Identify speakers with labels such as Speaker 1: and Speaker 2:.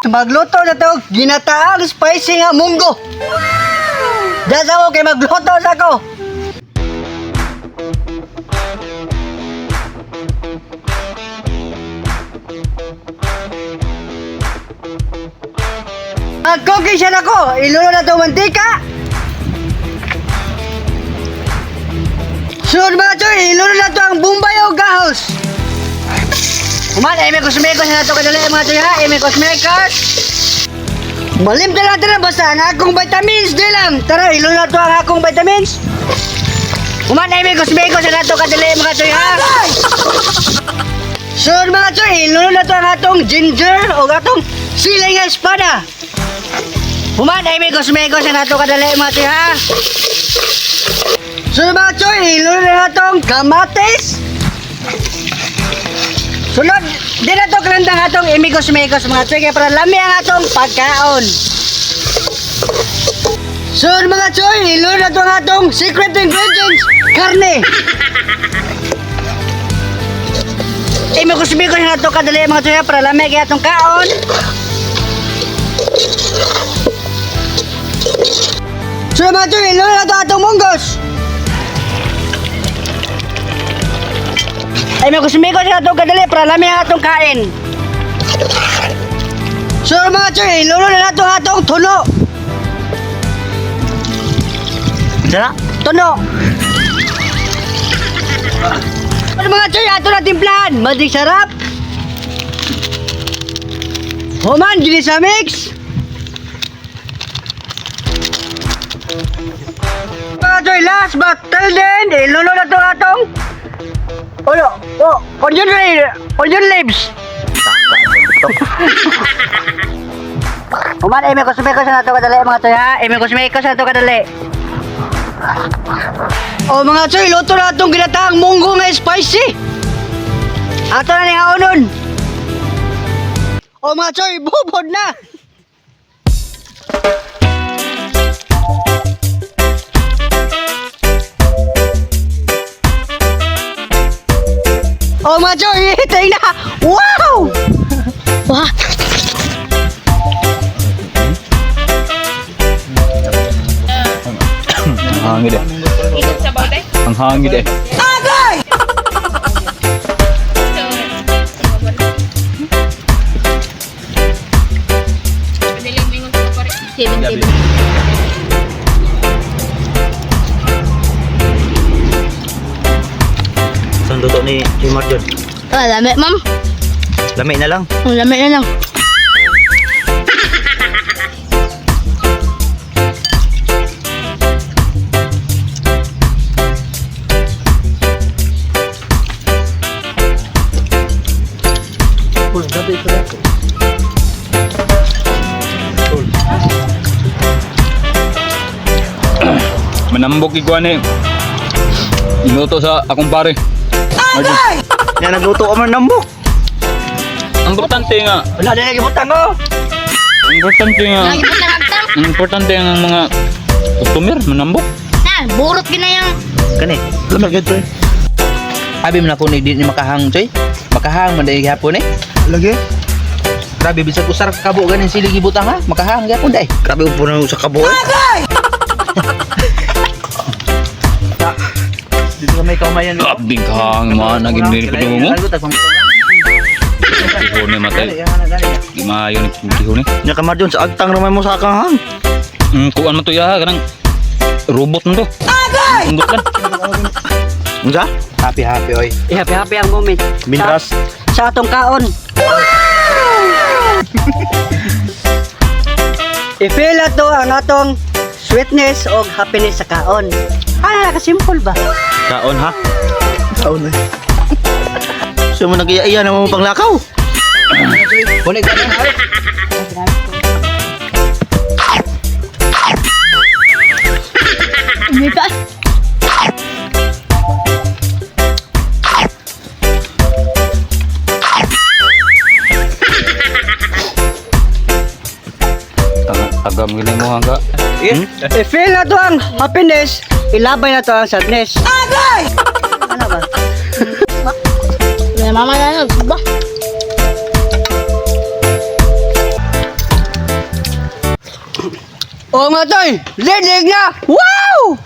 Speaker 1: Magluto na to, ginataang spicy nga munggo. Dasa ko kay magluto sa ko. Mag-cooking siya na ko, ilulo na to mantika. Sunod, mga choy, ilulo na to ang Bombay o gahos. Human, ay may kusmekos na to kadali, mga choy, ha, ay may kusmekos. Malim na lang basta ang akong vitamins di lang. Tara, ilulo na to ang akong vitamins. Human, ay may kusmekos na to kadali, mga choy, ha. Sunod, mga choy, ilulo na to ang atong ginger o atong siling nga espada. Human, ay may kusmekos na to kadali, mga choy, ha. Sunod, mga choy, ilulo na atong kamatis. Sunod, di na to kalandang atong imigos-migos, mga choy, kaya para lami ang atong pagkaon. Sunod, mga choy, ilulo na to ang atong secret ingredients, karne. Imigos-migos na to kadali, mga choy, para lami kaya atong kaon. Sunod, mga choy, ilulo na to atong munggos. Ay, may kusmikos na itong kadali para lami ang atong kain. So, mga choy, ilulo na nato ang atong tuno.
Speaker 2: Sara?
Speaker 1: Tuno. Ano, mga choy, ato na timplahan. Magic sarap. Human, gini sa mix. Mga choy, last but till then, ilulo na ito atong oh, onion, onion leaves. Human, ay may kusmikos na ito kadali, mga choy, ha? Ay may kusmikos na ito kadali. O mga choy, luto na itong ginataang munggo nga spicy. Ato na ni haonon. O mga choy, bubod na. O mga choy, hitay na. Wow!
Speaker 3: Wah.
Speaker 2: Ang hangin eh. Ang hangin eh.
Speaker 1: Agay!
Speaker 3: Seven, seven.
Speaker 2: Saan luto ni Jimar John?
Speaker 3: Ah, lami, ma'am.
Speaker 2: Lami na lang.
Speaker 3: Ang lami na lang.
Speaker 4: Manambok ikuan eh. Niluto sa akong pare.
Speaker 1: Agay!
Speaker 2: Nga nagluto ka man nambok.
Speaker 4: Ang importante nga,
Speaker 2: Wala na lagi butang oh.
Speaker 4: ang importante nga,
Speaker 3: Lagi po nagtang.
Speaker 4: ang importante nga ang mga customer manambok.
Speaker 3: Na, burot ginayang.
Speaker 2: Kani. Lami gid pre.
Speaker 5: Abi man ako ni di ni makahang choy. Makahang man dai gihapon eh.
Speaker 2: Lagi.
Speaker 5: Grabe bisag usar ka kabo ganin sili gibutang ha. Makahang gihapon dai.
Speaker 2: Grabe upo na sa kabo eh.
Speaker 5: Dito sa may kamayan.
Speaker 4: Grabe kang mga naging nilipin mo. Tihon ni matay. Di maayo ni tihon ni.
Speaker 2: Nya ka Marjon sa agtang ramay mo sa akang hang.
Speaker 4: Kuan man to ya kanang robot man to.
Speaker 1: Agay!
Speaker 4: Unggot lan.
Speaker 2: Unsa?
Speaker 5: Happy happy oy.
Speaker 1: Eh, happy happy ang moment.
Speaker 2: Minras.
Speaker 1: Sa atong kaon. I-feel na to ang atong sweetness o happiness sa kaon. Ah, nakasimple ba?
Speaker 2: Kaon ha? Kaon eh. So mo nagiya-iya na mo panglakaw.
Speaker 5: Kunin ka na.
Speaker 3: May pa.
Speaker 4: Tanga tagam gini mo hangga.
Speaker 1: I-feel na to ang happiness, ilabay na to ang sadness. Agay! Ano ba?
Speaker 3: May mama na lang. Ba?
Speaker 1: Oo nga, Toy. Linig na. Wow!